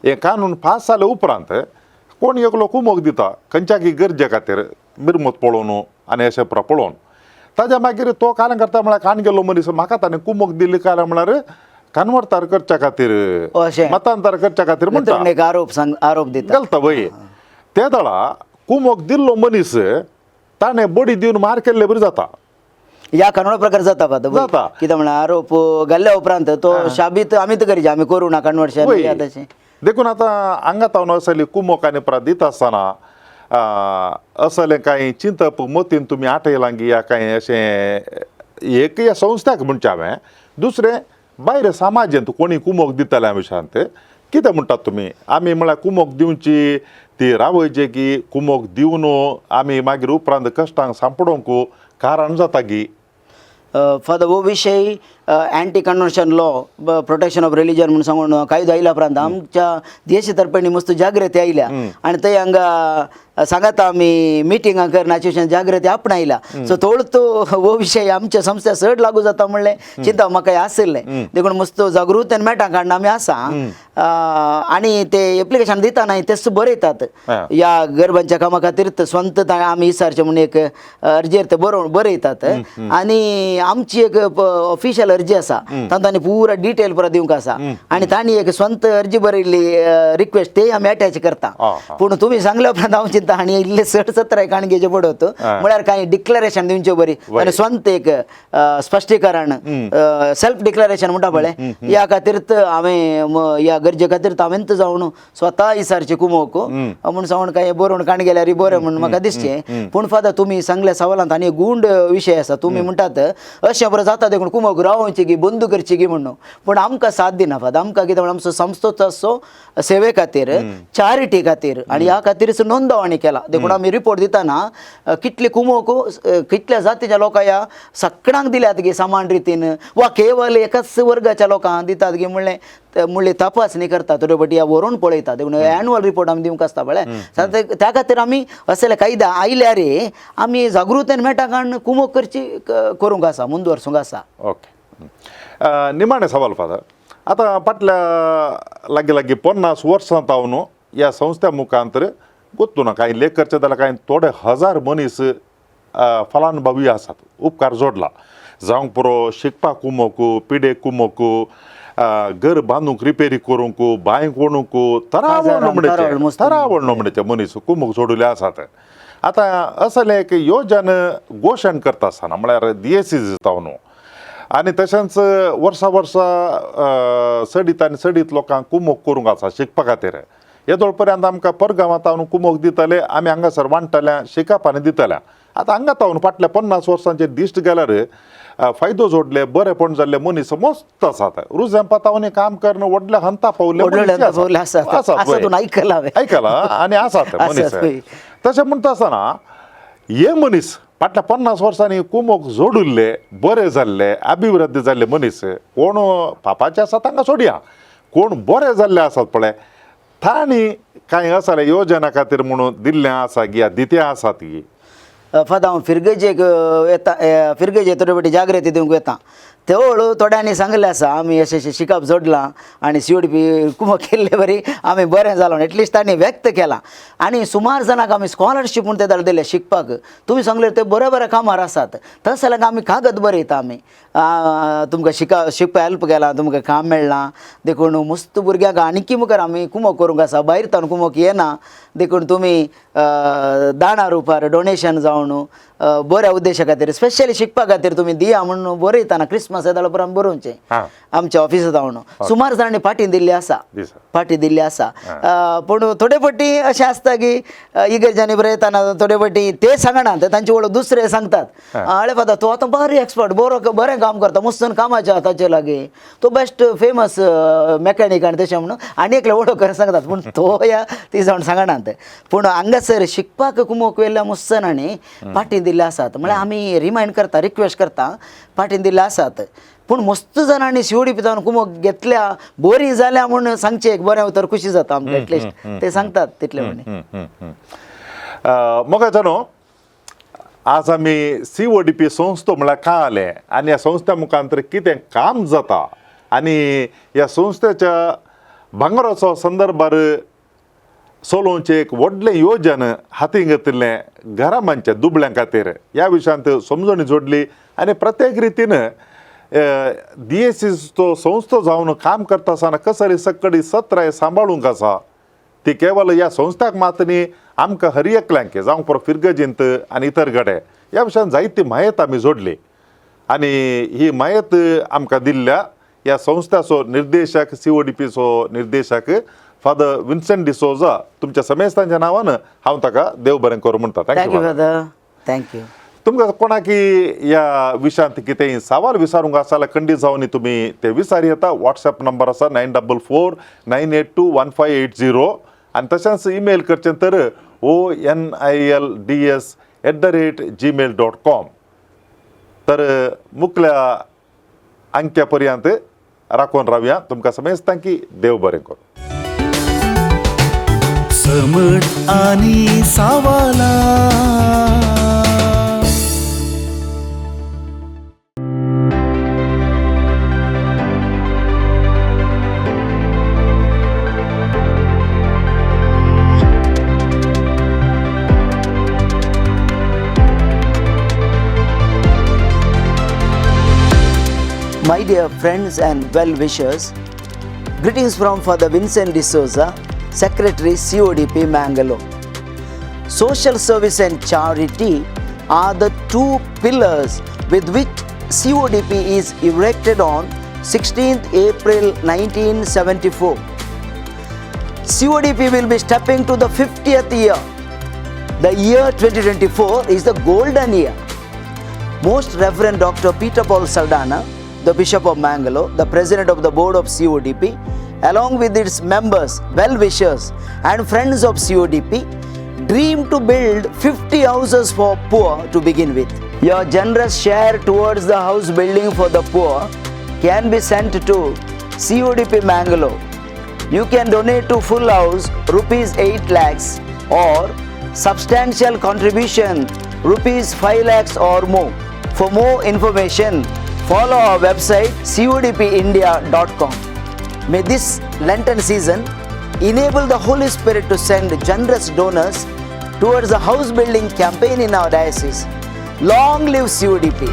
हें कानून पास जाल्या उपरांत कोण एकलो कुमोक दिता खंयच्याकी गरजे खातीर, मिरमत पळोवन आनी अशें पळोवन, ताज्या मागीर तो कारण करता म्हळ्यार खाण गेल्लो मनीस म्हाका ताणें कुमोक दिल्ली कारण म्हळ्यार कन्वर्तार करच्या खातीर, अशें. मतांतर करच्या खातीर म्हणटा, एक आरोप सांग, आरोप दिता. घालता वय. ते दळा कुमोक दिल्लो मनीस ताणें बडी दिवन मार केल्ले बरी जाता. ह्या कानूना प्रकार जाता फादर. जाता. कितें म्हळ्यार आरोप घाल्ल्या उपरांत तो शाबीत आमी तर करीचे, आमी करूं ना कन्वर्शन. वय. तशें. देखून आतां हांगा तावन असली कुमोक आनी परात दिता आसतना असलें कांय चिंतप मतीन तुमी आठयलां की या कांय अशें एक ह्या संस्थाक म्हणचें हांवें, दुसरें भायर समाजेंत कोणी कुमोक दितल्या विशयांत कितें म्हणटात तुमी? आमी म्हळ्यार कुमोक दिवची ती रावयची की कुमोक दिवन आमी मागीर उपरांत कश्टांक सांपडोवंक कारण जाता की? फादर, हो विशय anti conversion law, protection of religion म्हणून सांगून कायदो आयल्या उपरांत आमच्या देश तर्फेनी मस्त जागृती आयल्या आनी थंय हांगा सांगाता आमी मिटिंगां करून हाचे विशयान जागृती आपणायल्या. सो थोडो तो हो विशय आमच्या संस्था चड लागू जाता म्हणलें चिंता म्हाका आशिल्लें, देखून मस्त जागृतेन मेटां काडून आमी आसा. आनी ते एप्लिकेशन दितना तेच बरयतात ह्या गरबांच्या कामा खातीर स्वंत आमी विचारचें म्हणून एक अर्जेर ते बरोवन बरयतात. आनी आमची एक ऑफिशियल अर्जी आसा, तांकां आनी पुरा डिटेल पुरा दिवंक आसा आनी तांणी एक स्वंत अर्जी बरयल्ली रिक्वेस्ट ते आमी अटॅच करता. पूण तुमी सांगल्या उपरांत हांव चिंता आनी इल्ले चड सत्राय काणगेचे पडत म्हळ्यार कांय डिक्लरेशन दिवचें बरी आनी स्वंत एक स्पश्टीकरण, सेल्फ डिक्लरेशन म्हणटा पळय, ह्या खातीर हांवें ह्या गरजे खातीर हांवें जावन स्वता विचारचें कुमोक म्हूण सांगून कांय बरोवन काण गेल्यार बरें म्हूण म्हाका दिसचें. पूण फादर, तुमी सांगल्या सवालांत आनी गूंड विशय आसा. तुमी म्हणटात अशें बरें जाता देखून कुमोक रावोवची गी बंद करची गी म्हणून, पूण आमकां साथ दिना फादर. आमकां कितें म्हणल्यार आमचो संस्थोच आसो सेवे खातीर, चॅरिटी खातीर आनी ह्या खातीरच नोंदवणी केला. देखून आमी रिपोर्ट दितना कितले कुमोक कितल्या जातीच्या लोकांक ह्या सगळ्यांक दिल्यात गी समान रितीन वा केवल एकाच वर्गाच्या लोकांक दितात गी म्हणलें म्हणली तपासणी करता, थोडे फावटी ह्या व्हरून पळयता. देखून एनुअल रिपोर्ट आमी दिवंक आसता पळय, त्या खातीर आमी असले कायदा आयल्यार आमी जागृतेन मेळटा कारण कुमोक करची करूंक आसा, मुंदवर्सूंक आसा. ओके, निमाणें सवाल फादर, आतां फाटल्या लागीं लागीं 50 वर्सां तावन ह्या संस्था मुखांतर गोत्तू ना कांय लेख करचे जाल्यार कांय थोडे हजार मनीस फलानुभवी आसात, उपकार जोडला जावंक पुरो शिकपाक कुमोक, पिडेक कुमोक, घर बांदूंक, रिपेरी करूंक, बांय कोणूंक, तरावळ म्हणचे तरावळ म्हणचे मनीस कुमोक जोडिल्ले आसात. आतां असलें एक योजन घोशण करता आसतना म्हळ्यार दियेसीज जावन आनी तशेंच वर्सा वर्सा सडीत आनी सडीत लोकांक कुमोक करूंक आसा शिकपा खातीर. येदोळ पर्यंत आमकां परगांवां तावन कुमोक दिताले, आमी हांगासर वांट्टाले, शिकप आनी दिताले. आतां हांगा तावन फाटल्या 50 वर्सांचे दिश्ट गेल्यार फायदो जोडले, बरेपण जाल्ले मनीस मस्त आसात. रुजंपा तावन काम करून व्हडल्या हंता पावले, आयकलां आनी आसात मनीस. तशें म्हणटा आसतना हे मनीस फाटल्या 50 वर्सांनी कुमोक जोडिल्ले, बरे जाल्ले, अभिवृद्धी जाल्ले मनीस कोण पापाचे आसात तांकां सोडया, कोण बरे जाल्ले आसात पळय तांणी कांय असले योजना खातीर म्हणून दिल्लें आसा गी दिते आसात गी? फादर, हांव फिरगेजेक येता, फिरगेजे थोडे फावटी जागृती दिवंक वता. तेवळ थोड्यांनी सांगलें आसा आमी अशें अशें शिकप जोडलां आनी सीओडीपी कुमोक केल्ले बरी आमी बरें जालां, एटलिस्ट तांणी व्यक्त केलां. आनी सुमार जाणांक आमी स्कॉलरशीप म्हूण ते दिले शिकपाक. तुमी सांगले ते बरे बरे कामार आसात, तशें जाल्यार आमी कागद बरयता आमी तुमकां शिकपाक हेल्प केलां, तुमकां काम मेळ्ळां, देखून मस्त भुरग्यांक आनीकी मुखार आमी कुमोक करूंक आसा, भायर तावन कुमोक येना, देखून तुमी दाणा रुपार डोनेशन जावन बऱ्या उद्देशा खातीर स्पेशली शिकपा खातीर तुमी दिया म्हणून बरयतना क्रिसमस येता उपरांत बरोवचें आमच्या ऑफिसांत जावन सुमार जाणांनी पाटी दिल्ली आसा, पाटी दिल्ली आसा. पूण थोडे फावटी अशें आसता की इगर्जांनी बरयतना थोडे फावटी ते सांगनात, तांची वळख दुसरे सांगतात, आळे फादर तो आतां बरो एक्सपर्ट, बरो बरें काम करता, मस्तून कामाच्या हाताचे लागीं, तो बेस्ट फेमस मॅकॅनीक आनी तशें म्हणून आनी एकले वळख करून सांगतात, पूण तो ह्या ती जावन सांगनात. पूण हांगासर शिकपाक कुमोक वेल्या मस्त जाणांनी पाटी दिल्ले आसात, म्हळ्यार आमी रिमायंड करता, रिक्वेस्ट करता, पाटी दिल्ले आसात. पूण मस्त जाणांनी शिवडी पितावन कुमोक घेतल्या, बरी जाल्या म्हूण सांगचें एक बरें उतर खुशी जाता आमकां, एटलिस्ट ते सांगतात तितले म्हण. मोगाच्यानो आज आमी CODP संस्था म्हळ्यार काय आलें आनी ह्या संस्था मुखांतर कितें काम जाता आनी ह्या संस्थेच्या भांगराचो संदर्भार चलोवचें एक व्हडलें योजन हातीं घेतिल्लें घरामांच्या दुबळ्यां खातीर ह्या विशयांत समजणी जोडली आनी प्रत्येक रितीन डीएसीचो संस्था जावन काम करता आसतना कसरी सकडी सत्राय सांबाळूंक आसा ती केवल ह्या संस्थाक मात न्ही आमकां हर एकल्यांक जावं पुरो फिरगजींत आनी इतर कडेन ह्या विशयान जायती म्हायत आमी जोडली आनी ही म्हायत आमकां दिल्ल्या ह्या संस्थाचो निर्देशक CODPचो निर्देशक फादर विन्सेंट डिसोजा तुमच्या समेस्तांच्या नांवान हांव ताका देव बरें करूं म्हणटा. Thank you father, thank you. तुमकां कोणाकी ह्या विशयांत कितेंय सवाल विचारूंक आसा जाल्यार खंडीत जावन तुमी ते विचार येता. वॉट्सएप नंबर आसा 9449821580 आनी तशेंच इमेल करचें तर onilds@gmail.com. तर मुखल्या अंक्या पर्यंत राखून रावया. तुमकां समेस्तांकी देव बरें करूं. समट आणि सावाला. My dear friends and well-wishers, greetings from Father Vincent D'Souza, Secretary CODP Mangalore. Social service and charity are the two pillars with which CODP is erected on 16th April 1974. CODP will be stepping to the 50th year. The year 2024 is the golden year. Most Reverend Dr. Peter Paul Saldana, the Bishop of Mangalore, the President of the Board of CODP, along with its members, well-wishers and friends of CODP, dream to build 50 houses for poor to begin with. Your generous share towards the house building for the poor can be sent to CODP Mangalore. You can donate to full house rupees 8 lakhs or substantial contribution rupees 5 lakhs or more. For more information, follow our website codpindia.com. May this Lenten season enable the Holy Spirit to send generous donors towards the house building campaign in our diocese. Long live CODP.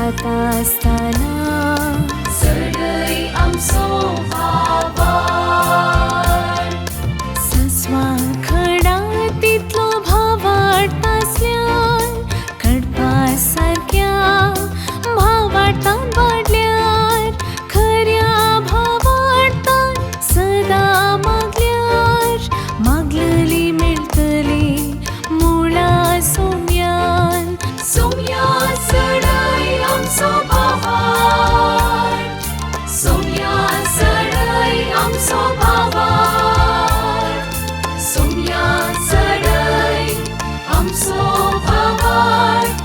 जाता आसतना चडय आमचो भावार्थ. सस्वा खडा तितलो भावार्थ आसल्यार कडपा सारक्या भावार्थान वाडल्यार खऱ्या भावार्थान सदां मागल्यार मागलली मेळटली मुळा सोम्यान. सोम्या चडय आमचो भावार्थ. सोम्या चडय आमचो भावार्थ. सोम्या चडय आमचो भावार्थ.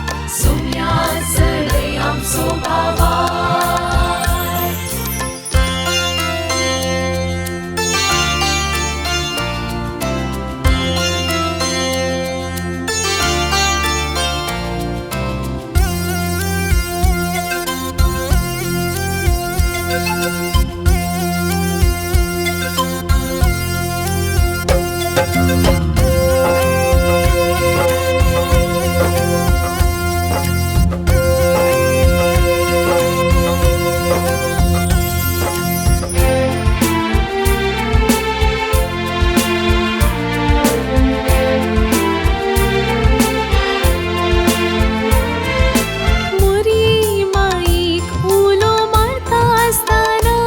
सोम्या चडय आमचो भावार्थ. मोरी माईक उलो मारता आसतना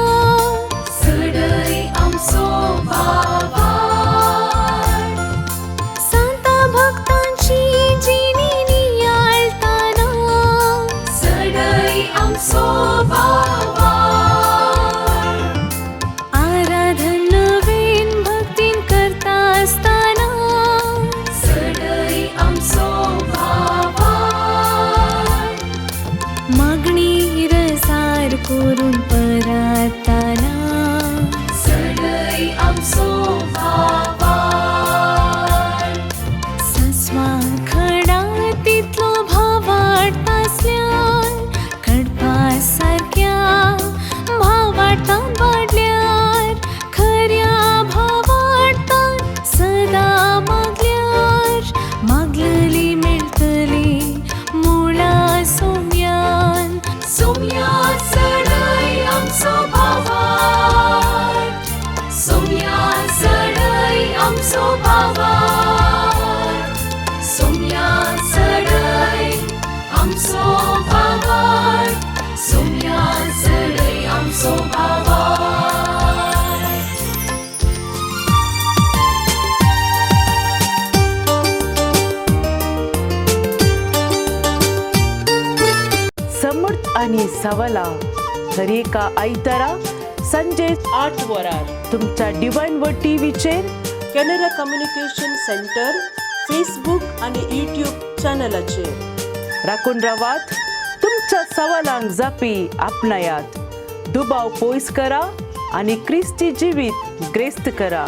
चडय आमचो भावार्थ. सांता भक्तांची जिणी नियाळताना चडय आमचो भावार्थ. आराधन नवीन भक्तीन करता आसतना चडय आमचो भावार्थ. मागणी रसार करून पराताना चडय आमचो भावार्थ. सस्वा खडा तितलो भावार्थ आसल्यार कडपा सारक्या भावार्थान वाडल्यार खऱ्या भावार्थान सदां मागल्यार मागलली मेळटली मुळा सोम्यान. सोम्या चडय आमचो भावार्थ. सोम्या चडय आमचो भावार्थ. सोम्या चडय आमचो भावार्थ. सोम्या चडय आमचो भावार्थ. समर्थ आणि सवला दरेका आयतारा संजे 8 वरार तुमच्या डिवायन व टीव्हीचेर कॅनरा कम्युनिकेशन सेंटर फेसबूक आणि यूट्यूब चॅनलाचेर. राखून रावात, तुमच्या सवालांक जापी आपणायात, दुबाव पयस करा आनी क्रिस्ती जिवीत ग्रेस्त करा.